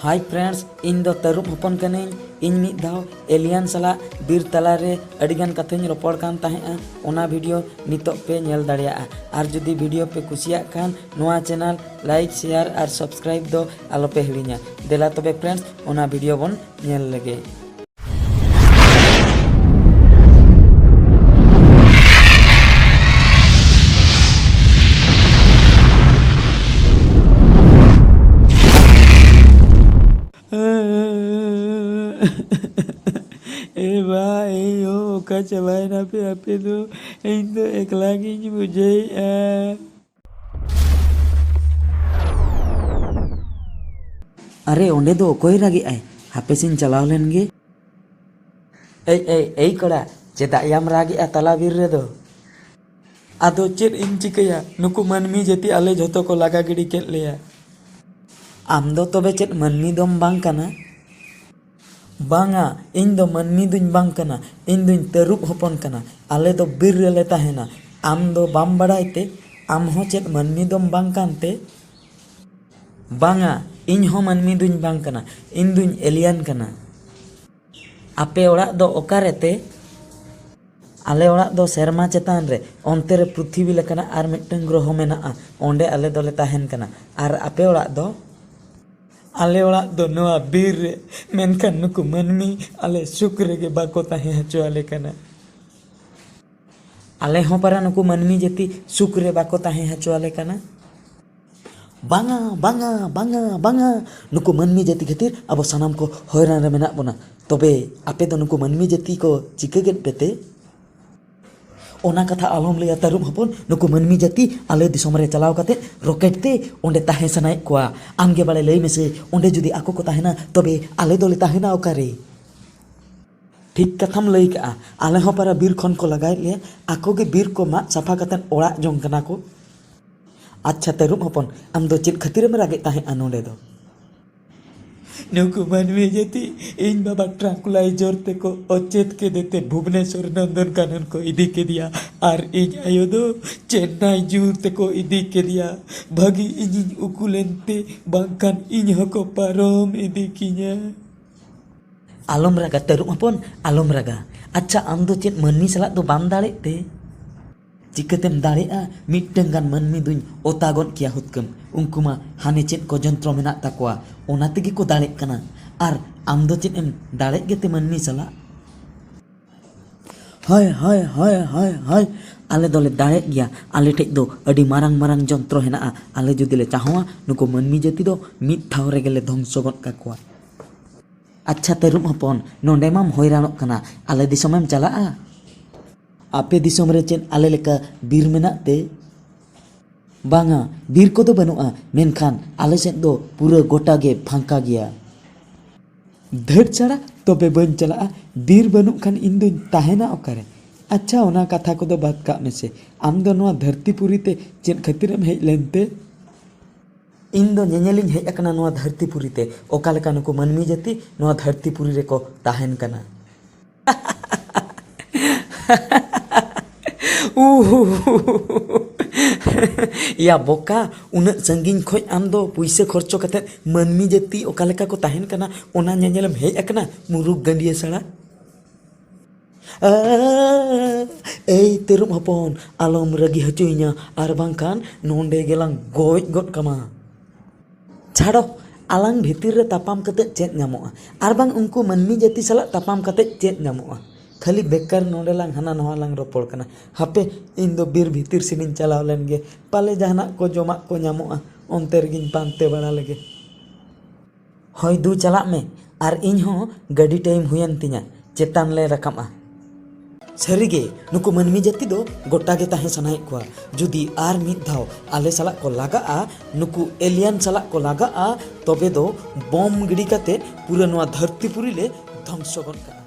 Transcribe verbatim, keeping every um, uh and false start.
Hi friends, ᱤᱧ ᱫᱚ ᱛᱟᱹᱨᱩᱵ ᱦᱚᱯᱚᱱ ᱠᱟᱹᱱᱟᱹᱧ᱾ ᱤᱧ ᱢᱤᱫ ᱫᱷᱟᱣ ᱮᱞᱤᱭᱟᱱ ᱥᱟᱞᱟᱜ ᱵᱤᱨ ᱛᱟᱞᱟᱨᱮ ᱟᱹᱰᱤᱜᱟᱱ ᱠᱟᱛᱷᱟᱧ ᱨᱚᱯᱚᱲ ᱠᱟᱱ ᱛᱟᱦᱮᱸᱜᱼᱟ᱾ ᱚᱱᱟ ᱵᱷᱤᱰᱤᱭᱳ ᱱᱤᱛᱚᱜ ᱯᱮ ᱧᱮᱞ ᱫᱟᱲᱮᱭᱟᱜᱼᱟ᱾ ᱟᱨ ᱡᱩᱫᱤ ᱵᱷᱤᱰᱤᱭᱳ ᱯᱮ ᱠᱩᱥᱤᱭᱟᱜ ᱠᱷᱟᱱ, ᱱᱚᱣᱟ ᱪᱮᱱᱮᱞ ᱞᱟᱭᱤᱠ, ᱥᱮᱭᱟᱨ ᱟᱨ ᱥᱟᱵᱥᱠᱨᱟᱭᱤᱵ ᱫᱚ ᱟᱞᱚᱯᱮ ᱦᱤᱲᱤᱧᱟ᱾ ᱫᱮᱞᱟ ᱛᱚᱵᱮ ᱯᱷᱨᱮᱱᱰᱥ, ᱚᱱᱟ ᱵᱷᱤᱰᱤᱭᱳ ᱵᱚᱱ ᱧᱮᱞ ᱞᱮᱜᱮ᱾ ᱮ ᱵᱟ, ᱮ ᱭᱳ, ᱚᱠᱟ ᱪᱟᱵᱟᱭᱮᱱᱟ ᱯᱮ ᱟᱯᱮ ᱫᱚ? ᱤᱧ ᱫᱚ ᱮᱠᱞᱟ ᱜᱤᱧ ᱵᱩᱡᱷᱟᱹᱣᱮᱫᱼᱟ᱾ ᱟᱨᱮ, ᱚᱸᱰᱮ ᱫᱚ ᱚᱠᱚᱭ ᱨᱟᱜᱮᱜᱼᱟᱭ? ᱦᱟᱯᱮ ᱥᱮᱧ ᱪᱟᱞᱟᱣ ᱞᱮᱱ ᱜᱮ᱾ ᱮᱭ, ᱮᱭ, ᱮᱭ ᱠᱚᱲᱟ, ᱪᱮᱫᱟᱜ ᱭᱟᱢ ᱨᱟᱜᱮᱜᱼᱟ ᱛᱟᱞᱟ ᱵᱤᱨ ᱨᱮᱫᱚ? ᱟᱫᱚ ᱪᱮᱫ ᱤᱧ ᱪᱤᱠᱟᱹᱭᱟ, ᱱᱩᱠᱩ ᱢᱟᱹᱱᱢᱤ ᱡᱟᱹᱛᱤ ᱟᱞᱮ ᱡᱷᱚᱛᱚ ᱠᱚ ᱞᱟᱜᱟ ᱜᱤᱰᱤ ᱠᱮᱫ ᱞᱮᱭᱟ᱾ ᱟᱢ ᱫᱚ ᱛᱚᱵᱮ ᱪᱮᱫ ᱢᱟᱹᱱᱢᱤ ᱫᱚᱢ ᱵᱟᱝ ᱠᱟᱱᱟ? ᱵᱟᱝᱟ, ᱤᱧ ᱫᱚ ᱢᱟᱹᱱᱢᱤ ᱫᱩᱧ ᱵᱟᱝ ᱠᱟᱱᱟ, ᱤᱧ ᱫᱩᱧ ᱛᱟᱹᱨᱩᱵ ᱦᱚᱯᱚᱱ ᱠᱟᱱᱟ᱾ ᱟᱞᱮ ᱫᱚ ᱵᱤᱨ ᱨᱮᱞᱮ ᱛᱟᱦᱮᱱᱟ᱾ ᱟᱢ ᱫᱚ ᱵᱟᱢ ᱵᱟᱲᱟᱭ ᱛᱮ, ᱟᱢ ᱦᱚᱸ ᱪᱮᱫ ᱢᱟᱹᱱᱢᱤ ᱫᱚᱢ ᱵᱟᱝ ᱠᱟᱱ ᱛᱮ? ᱵᱟᱝᱟ, ᱤᱧ ᱦᱚᱸ ᱢᱟᱹᱱᱢᱤ ᱫᱩᱧ ᱵᱟᱝ ᱠᱟᱱᱟ, ᱤᱧ ᱫᱩᱧ ᱮᱞᱤᱭᱟᱱ ᱠᱟᱱᱟ᱾ ᱟᱯᱮ ᱚᱲᱟᱜ ᱫᱚ ᱚᱠᱟᱨᱮ ᱛᱮ? ᱟᱞᱮ ᱚᱲᱟᱜ ᱫᱚ ᱥᱮᱨᱢᱟ ᱪᱮᱛᱟᱱ ᱨᱮ, ᱚᱱᱛᱮ ᱨᱮ ᱯᱨᱤᱛᱷᱤᱵᱤ ᱞᱮᱠᱟᱱᱟᱜ ᱟᱨ ᱢᱤᱫᱴᱟᱝ ᱜᱨᱚᱦᱚ ᱢᱮᱱᱟᱜᱼᱟ, ᱚᱸᱰᱮ ᱟᱞᱮ ᱫᱚᱞᱮ ᱛᱟᱦᱮᱱ ᱠᱟᱱᱟ᱾ ᱟᱨ ᱟᱯᱮ ᱚᱲᱟᱜ ᱫᱚ? ᱟᱞᱮ ᱚᱲᱟᱜ ᱫᱚ ᱱᱚᱣᱟ ᱵᱤᱨ ᱨᱮ, ᱢᱮᱱᱠᱷᱟᱱ ᱱᱩᱠᱩ ᱢᱟᱹᱱᱢᱤ ᱟᱞᱮ ᱥᱩᱠ ᱨᱮᱜᱮ ᱵᱟᱠᱚ ᱛᱟᱦᱮᱸ ᱦᱚᱪᱚ ᱟᱞᱮ ᱠᱟᱱᱟ᱾ ᱟᱞᱮ ᱦᱚᱸ ᱯᱟᱨᱟ ᱱᱩᱠᱩ ᱢᱟᱹᱱᱢᱤ ᱡᱟᱹᱛᱤ ᱥᱩᱠ ᱨᱮ ᱵᱟᱠᱚ ᱛᱟᱦᱮᱸ ᱦᱚᱪᱚ ᱟᱞᱮ ᱠᱟᱱᱟ᱾ ᱵᱟᱝᱟ, ᱵᱟᱝᱟ, ᱵᱟᱝᱟ, ᱵᱟᱝᱟ, ᱱᱩᱠᱩ ᱢᱟᱹᱱᱢᱤ ᱡᱟᱹᱛᱤ ᱠᱷᱟᱹᱛᱤᱨ ᱟᱵᱚ ᱥᱟᱱᱟᱢ ᱠᱚ ᱦᱚᱭᱨᱟᱱ ᱨᱮ ᱢᱮᱱᱟᱜ ᱵᱚᱱᱟ᱾ ᱛᱚᱵᱮ ᱟᱯᱮ ᱫᱚ ᱱᱩᱠᱩ ᱢᱟᱹᱱᱢᱤ ᱡᱟᱹᱛᱤ ᱠᱚ ᱪᱤᱠᱟᱹ ᱠᱮᱫ ᱯᱮᱛᱮ? ᱚᱱᱟ ᱠᱟᱛᱷᱟ ᱟᱞᱚᱢ ᱞᱟᱹᱭᱟ ᱛᱟᱹᱨᱩᱵ ᱦᱚᱯᱚᱱ, ᱱᱩᱠᱩ ᱢᱟᱹᱱᱢᱤ ᱡᱟᱹᱛᱤ ᱟᱞᱮ ᱫᱤᱥᱚᱢ ᱨᱮ ᱪᱟᱞᱟᱣ ᱠᱟᱛᱮ ᱨᱚᱠᱮᱴ ᱛᱮ ᱚᱸᱰᱮ ᱛᱟᱦᱮᱸ ᱥᱟᱱᱟᱭᱮᱫ ᱠᱚᱣᱟ᱾ ᱟᱢ ᱜᱮ ᱵᱟᱲᱮ, ᱞᱟᱹᱭ ᱢᱮᱥᱮ, ᱚᱸᱰᱮ ᱡᱩᱫᱤ ᱟᱠᱚ ᱠᱚ ᱛᱟᱦᱮᱱᱟ, ᱛᱚᱵᱮ ᱟᱞᱮ ᱫᱚᱞᱮ ᱛᱟᱦᱮᱱᱟ ᱚᱠᱟᱨᱮ? ᱴᱷᱤᱠ ᱠᱟᱛᱷᱟᱢ ᱞᱟᱹᱭ ᱠᱟᱜᱼᱟ, ᱟᱞᱮ ᱦᱚᱸ ᱯᱟᱨᱟ ᱵᱤᱨ ᱠᱷᱚᱱ ᱠᱚ ᱞᱟᱜᱟᱭᱮᱫ ᱞᱮᱭᱟ, ᱟᱠᱚ ᱜᱮ ᱵᱤᱨ ᱠᱚ ᱢᱟᱜ ᱥᱟᱯᱷᱟ ᱠᱟᱛᱮ ᱚᱲᱟᱜ ᱡᱚᱝ ᱠᱟᱱᱟ ᱠᱚ᱾ ᱟᱪᱪᱷᱟ ᱛᱟᱹᱨᱩᱵ ᱦᱚᱯᱚᱱ, ᱟᱢ ᱫᱚ ᱪᱮᱫ ᱠᱷᱟᱹᱛᱤᱨᱮᱢ ᱨᱟᱜᱮᱫ ᱛᱟᱦᱮᱸᱫᱼᱟ ᱱᱚᱰᱮ ᱫᱚ? ᱱᱩᱠᱩ ᱢᱟᱹᱱᱢᱤ ᱡᱟᱹᱛᱤ, ᱤᱧ ᱵᱟᱵᱟ ᱴᱨᱟᱝᱠᱩᱞᱟᱭᱡᱚᱨ ᱛᱮᱠᱚ ᱚᱪᱮᱛ ᱠᱮᱫᱮ ᱛᱮ ᱵᱷᱩᱵᱽᱱᱮᱥᱚᱨ ᱱᱚᱱᱫᱚᱱ ᱠᱟᱱᱚᱱ ᱠᱚ ᱤᱫᱤ ᱠᱮᱫᱮᱭᱟ, ᱟᱨ ᱤᱧ ᱟᱭᱳ ᱫᱚ ᱪᱮᱱᱱᱟᱭ ᱡᱩ ᱛᱮᱠᱚ ᱤᱫᱤ ᱠᱮᱫᱮᱭᱟ᱾ ᱵᱷᱟᱹᱜᱤ ᱤᱧᱤᱧ ᱩᱠᱩ ᱞᱮᱱᱛᱮ, ᱵᱟᱝᱠᱷᱟᱱ ᱤᱧ ᱦᱚᱸᱠᱚ ᱯᱟᱨᱚᱢ ᱤᱫᱤ ᱠᱤᱧᱟ᱾ ᱟᱞᱚᱢ ᱨᱟᱜᱟ ᱛᱟᱹᱨᱩᱵ ᱦᱚᱯᱚᱱ, ᱟᱞᱚᱢ ᱨᱟᱜᱟ᱾ ᱟᱪᱪᱷᱟ, ᱟᱢ ᱫᱚ ᱪᱮᱫ ᱢᱟᱹᱱᱢᱤ ᱥᱟᱞᱟᱜ ᱫᱚ ᱵᱟᱢ ᱫᱟᱲᱮᱜ ᱛᱮ? ᱪᱤᱠᱟᱹᱛᱮᱢ ᱫᱟᱲᱮᱜᱼᱟ? ᱢᱤᱫᱴᱟᱝ ᱜᱟᱱ ᱢᱟᱹᱱᱢᱤ ᱫᱩᱧ ᱚᱛᱟ ᱜᱚᱫ ᱠᱮᱭᱟ ᱦᱩᱛᱠᱟᱹᱢ᱾ ᱩᱱᱠᱩ ᱢᱟ ᱦᱟᱱᱮ ᱪᱮᱫ ᱠᱚ ᱡᱚᱱᱛᱨᱚ ᱢᱮᱱᱟᱜ ᱛᱟᱠᱚᱣᱟ, ᱚᱱᱟ ᱛᱮᱜᱮ ᱠᱚ ᱫᱟᱲᱮᱜ ᱠᱟᱱᱟ᱾ ᱟᱨ ᱟᱢ ᱫᱚ ᱪᱮᱫ ᱮᱢ ᱫᱟᱲᱮᱜ ᱜᱮᱛᱮ ᱢᱟᱹᱱᱢᱤ ᱥᱟᱞᱟᱜ? ᱦᱳᱭ, ᱦᱳᱭ, ᱦᱳᱭ, ᱦᱳᱭ, ᱦᱳᱭ᱾ ᱟᱞᱮ ᱫᱚᱞᱮ ᱫᱟᱲᱮᱜ ᱜᱮᱭᱟ᱾ ᱟᱞᱮ ᱴᱷᱮᱡ ᱫᱚ ᱟᱹᱰᱤ ᱢᱟᱨᱟᱝ ᱢᱟᱨᱟᱝ ᱡᱚᱱᱛᱨᱚ ᱦᱮᱱᱟᱜᱼᱟ᱾ ᱟᱞᱮ ᱡᱩᱫᱤ ᱞᱮ ᱪᱟᱦᱚᱣᱟ, ᱱᱩᱠᱩ ᱢᱟᱹᱱᱢᱤ ᱡᱟᱹᱛᱤ ᱫᱚ ᱢᱤᱫ ᱫᱷᱟᱣ ᱨᱮᱜᱮ ᱞᱮ ᱫᱷᱚᱝᱥᱚ ᱜᱚᱫ ᱠᱟᱠᱚᱣᱟ᱾ ᱟᱪᱪᱷᱟ ᱛᱟᱹᱨᱩᱵ ᱦᱚᱯᱚᱱ, ᱱᱚᱸᱰᱮ ᱢᱟᱢ ᱦᱚᱭᱨᱟᱱᱚᱜ ᱠᱟᱱᱟ, ᱟᱞᱮ ᱫᱤᱥᱚᱢᱮᱢ ᱪᱟᱞᱟᱜᱼᱟ? ᱟᱯᱮ ᱫᱤᱥᱚᱢ ᱨᱮ ᱪᱮᱫ ᱟᱞᱮ ᱞᱮᱠᱟ ᱵᱤᱨ ᱢᱮᱱᱟᱜ ᱛᱮ? ᱵᱟᱝᱟ, ᱵᱤᱨ ᱠᱚᱫᱚ ᱵᱟᱹᱱᱩᱜᱼᱟ, ᱢᱮᱱᱠᱷᱟᱱ ᱟᱞᱮ ᱥᱮᱫ ᱫᱚ ᱯᱩᱨᱟᱹ ᱜᱚᱴᱟ ᱜᱮ ᱯᱷᱟᱸᱠᱟ ᱜᱮᱭᱟ᱾ ᱫᱷᱟᱹᱨ ᱪᱷᱟᱲᱟ, ᱛᱚᱵᱮ ᱵᱟᱹᱧ ᱪᱟᱞᱟᱜᱼᱟ, ᱵᱤᱨ ᱵᱟᱹᱱᱩᱜ ᱠᱷᱟᱱ ᱤᱧ ᱫᱚᱧ ᱛᱟᱦᱮᱱᱟ ᱚᱠᱟᱨᱮ? ᱟᱪᱪᱷᱟ, ᱚᱱᱟ ᱠᱟᱛᱷᱟ ᱠᱚᱫᱚ ᱵᱟᱫ ᱠᱟᱜ ᱢᱮᱥᱮ, ᱟᱢ ᱫᱚ ᱱᱚᱣᱟ ᱫᱷᱟᱹᱨᱛᱤ ᱯᱩᱨᱤ ᱛᱮ ᱪᱮᱫ ᱠᱷᱟᱹᱛᱤᱨᱮᱢ ᱦᱮᱡ ᱞᱮᱱᱛᱮ? ᱤᱧ ᱫᱚ ᱧᱮᱧᱮᱞᱤᱧ ᱦᱮᱡ ᱟᱠᱟᱱᱟ ᱱᱚᱣᱟ ᱫᱷᱟᱹᱨᱛᱤ ᱯᱩᱨᱤ ᱛᱮ, ᱚᱠᱟ ᱞᱮᱠᱟ ᱱᱩᱠᱩ ᱢᱟᱹᱱᱢᱤ ᱡᱟᱹᱛᱤ ᱱᱚᱣᱟ ᱫᱷᱟᱹᱨᱛᱤ ᱯᱩᱨᱤ ᱨᱮᱠᱚ ᱛᱟᱦᱮᱱ ᱠᱟᱱᱟ᱾ ᱩᱦᱩ᱾ ᱭᱟ ᱵᱚᱠᱟ, ᱩᱱᱟᱹᱜ ᱥᱟᱺᱜᱤᱧ ᱠᱷᱚᱡ ᱟᱢ ᱫᱚ ᱯᱩᱭᱥᱟᱹ ᱠᱷᱚᱨᱪᱚ ᱠᱟᱛᱮᱫ ᱢᱟᱹᱱᱢᱤ ᱡᱟᱹᱛᱤ ᱚᱠᱟ ᱞᱮᱠᱟ ᱠᱚ ᱛᱟᱦᱮᱱ ᱠᱟᱱᱟ, ᱚᱱᱟ ᱧᱮᱧᱮᱞᱮᱢ ᱦᱮᱡ ᱟᱠᱟᱱᱟ? ᱢᱩᱨᱩᱠ ᱜᱟᱹᱰᱭᱟᱹ ᱥᱟᱲᱟ᱾ ᱟ, ᱮᱭ ᱛᱟᱹᱨᱩᱵ ᱦᱚᱯᱚᱱ, ᱟᱞᱚᱢ ᱨᱟᱹᱜᱤ ᱦᱚᱪᱚᱭᱤᱧᱟ, ᱟᱨ ᱵᱟᱝᱠᱷᱟᱱ ᱱᱚᱸᱰᱮ ᱜᱮᱞᱟᱝ ᱜᱚᱡ ᱜᱚᱫ ᱠᱟᱢᱟ᱾ ᱪᱷᱟᱲᱚ, ᱟᱞᱟᱝ ᱵᱷᱤᱛᱤᱨ ᱨᱮ ᱛᱟᱯᱟᱢ ᱠᱟᱛᱮᱫ ᱪᱮᱫ ᱧᱟᱢᱚᱜᱼᱟ? ᱟᱨ ᱵᱟᱝ ᱩᱱᱠᱩ ᱢᱟᱹᱱᱢᱤ ᱡᱟᱹᱛᱤ ᱥᱟᱞᱟᱜ ᱛᱟᱯᱟᱢ ᱠᱟᱛᱮᱫ ᱪᱮᱫ ᱧᱟᱢᱚᱜᱼᱟ? ᱠᱷᱟᱹᱞᱤ ᱵᱮᱠᱟᱨ ᱱᱚᱸᱰᱮ ᱞᱟᱝ ᱦᱟᱱᱟ ᱱᱟᱣᱟ ᱞᱟᱝ ᱨᱚᱯᱚᱲ ᱠᱟᱱᱟ᱾ ᱦᱟᱯᱮ, ᱤᱧ ᱫᱚ ᱵᱤᱨ ᱵᱷᱤᱛᱤᱨ ᱥᱮᱱᱤᱧ ᱪᱟᱞᱟᱣ ᱞᱮᱱ ᱜᱮ, ᱯᱟᱞᱮ ᱡᱟᱦᱟᱱᱟᱜ ᱠᱚ ᱡᱚᱢᱟᱜ ᱠᱚ ᱧᱟᱢᱚᱜᱼᱟ, ᱚᱱᱛᱮ ᱨᱮᱜᱤᱧ ᱯᱟᱱᱛᱮ ᱵᱟᱲᱟ ᱞᱮᱜᱮ᱾ ᱦᱳᱭ ᱫᱩ, ᱪᱟᱞᱟᱜ ᱢᱮ, ᱟᱨ ᱤᱧ ᱦᱚᱸ ᱜᱟᱹᱰᱤ ᱴᱟᱭᱤᱢ ᱦᱩᱭᱮᱱ ᱛᱤᱧᱟ, ᱪᱮᱛᱟᱱ ᱞᱮ ᱨᱟᱠᱟᱵᱼᱟ᱾ ᱥᱟᱹᱨᱤᱜᱮ, ᱱᱩᱠᱩ ᱢᱟᱹᱱᱢᱤ ᱡᱟᱹᱛᱤ ᱫᱚ ᱜᱚᱴᱟ ᱜᱮ ᱛᱟᱦᱮᱸ ᱥᱟᱱᱟᱭᱮᱫ ᱠᱚᱣᱟ᱾ ᱡᱩᱫᱤ ᱟᱨ ᱢᱤᱫ ᱫᱷᱟᱣ ᱟᱞᱮ ᱥᱟᱞᱟᱜ ᱠᱚ ᱞᱟᱜᱟᱜᱼᱟ, ᱱᱩᱠᱩ ᱮᱞᱤᱭᱟᱱ ᱥᱟᱞᱟᱜ ᱠᱚ ᱞᱟᱜᱟᱜᱼᱟ, ᱛᱚᱵᱮ ᱫᱚ ᱵᱚᱢ ᱜᱤᱰᱤ ᱠᱟᱛᱮ ᱯᱩᱨᱟᱹ ᱱᱚᱣᱟ ᱫᱷᱟᱹᱨᱛᱤ ᱯᱩᱨᱤ ᱞᱮ ᱫᱷᱚᱝᱥᱚ ᱜᱚᱫ ᱠᱟᱜᱼᱟ᱾